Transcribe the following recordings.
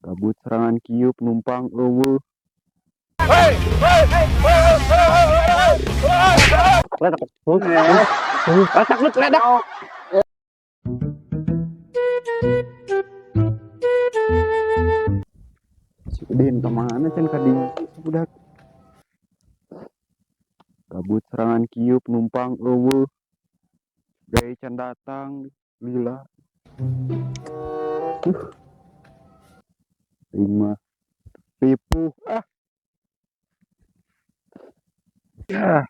Gabut serangan kieu, penumpang euweuh. Ledak. Ledak lu, ledak. Si Udin kemana can ka dieu budak? Gabut serangan kieu, penumpang euweuh. Gaya can datang lila. Aing mah ripuh ah. Ya.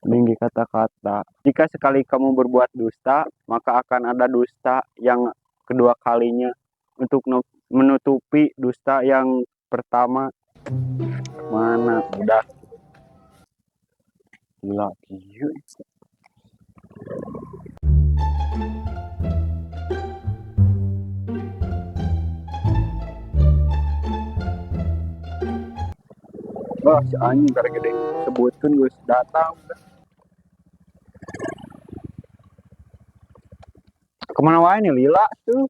Tinggi kata-kata. Jika sekali kamu berbuat dusta, maka akan ada dusta yang kedua kalinya untuk menutupi dusta yang pertama. Mana udah gila kieu. Wah, si anjing karek gede sebutkeun geus datang. Kemana wae nih lila tuh?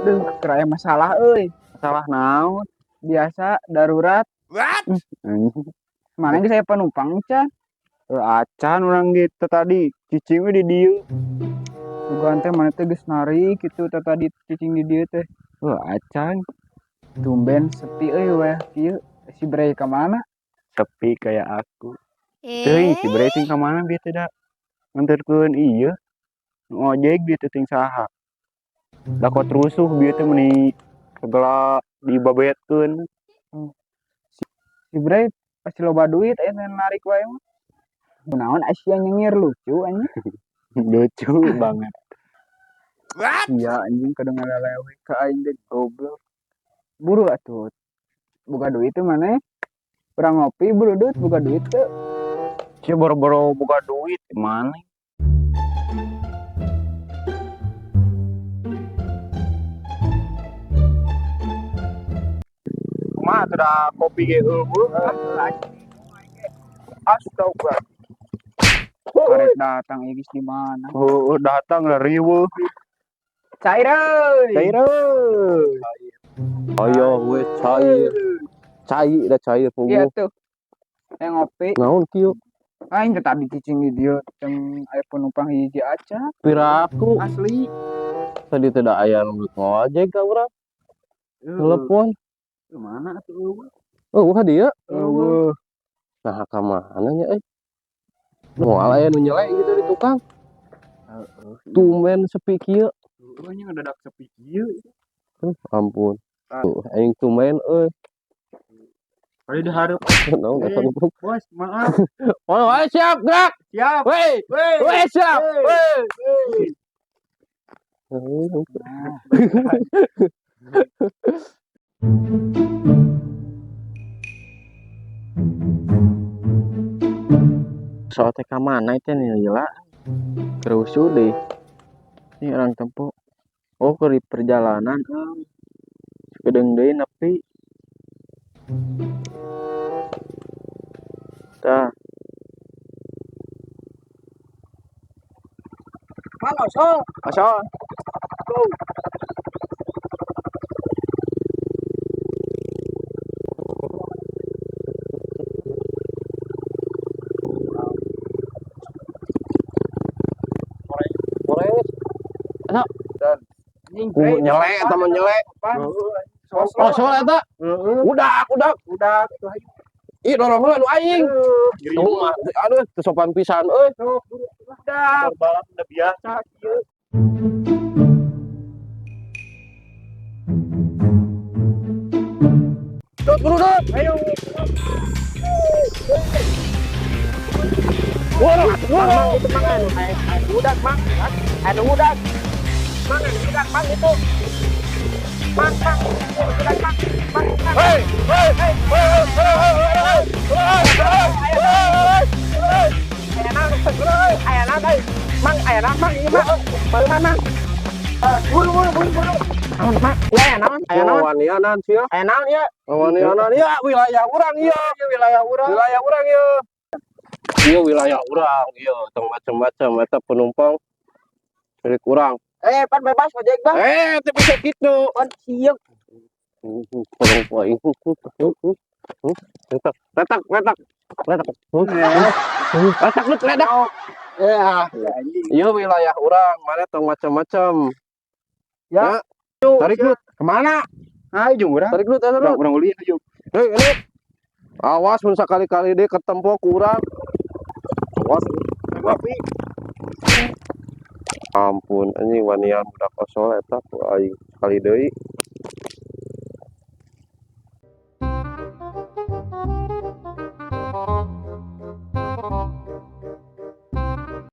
Aduh, keur aya masalah euy. Masalah naon? Biasa darurat. Anjing. Mana geus aya penumpang can? Acan urang gitu tadi cicing we di dieu. Sugan teh mana teh geus narik kitu teh tadi cicing di dieu teh. Heuh, acan. Tumben sepi euy weh kieu. Si Bray ka mana? Sepi kayak aku. Teuing si Bray teh ka mana bieu teh da? Nganterkeun ieu. Nu ojek bieu teh ting saha. Da kot rusuh bieu teh meuni segala dibabetkeun. Si Bray pasti loba duit aya nu narik wae mah. Kunaon Asia nyengir lucu anjing. Lucu banget. Iya anjing kadang ngalelewe ka aing teh goblok. Buru atuh. Boga duit teh maneh. Urang ngopi buru duit boga duit teu. Sia boro-boro boga duit mana? Kumaha atuh da kopi ge euweuh. Astaga. Karek datang ieu geus di mana? Heueuh, datang lah riweuh. Cair euy. Cair euy. Ayo we cair. Cair dah cair puguh. Iya tuh. Yang ngopi. Naon kieu? Aing teh tadi cicing di dieu teng aya penumpang hiji aca. Piraku Asli. Tadi teh da aya nu ngojek ka urang. Telepon. Mana atuh euweuh? Euweuh dieu. Euweuh. Nah, ka mana nya euy? Moal aya nu nyelek gitu di tukang. Heeh. Tumben sepi kieu. Heueuh nya ngadadak sepi kieu. Ampun. Tuh, aing tumben euy. Kali dihareup. Naon eta nu? Bos, maaf. Oh, ayo siap, gerak. Siap. Weh, Weh. weh siap. Weh. Weh. Soal teh ka mana itu nih lila? Kerusuh deh. Ini orang tempo. Oh, ke di perjalanan. Gedeng deui nepi. Tah. Halo, sol. Asal. Go. Kores. Dan anjing, Ku nyelek eta mah nyelek. Sosok. Oh, soal eta. Heeh. Udak, udak. Udak tuh hayu. Ih, dorong heula nu aing. Tuh mah aduh teu sopan pisan euy. Udak. Balap udah biasa kieu. Dut, buru dut. Ayo. Wah, wah. Itu mang anu anu udak mang. Anu udak. Mang anu udak mang itu. Mang mang udak mang. Mang mang. Hei, hei, hei, hei, hei, hei, hei. Aya naon? Aya naon euy? Mang aya naon mang ieu mang. Barusan mang. Buru buru buru buru. Naon mang? Ya aya naon? Aya naon? Wanianan sia. Aya naon ieu? Wanianan ieu wilayah urang ieu. Wilayah urang. Wilayah urang ieu. Ieu wilayah urang ieu tong macam-macam eta penumpang milik urang. Eh, pan bebas ojek, Bang. Eh, teu bisa kitu. Pan sieu. Tolong ku aing. Letak, letak, letak. Letak. Letak lu, ledak. Ya, anjing. Iya wilayah urang, mana tong macam-macam. Ya. Tarik lu. Kemana? Ayo urang. Tarik lu, tarik lu. Urang urang ulin ayo. Hei, ini. Awas mun sakali-kali deh ketempo kurang. Awas. Ngopi. Ampun, anjing wanian budak kosol eta ku aing sekali deui.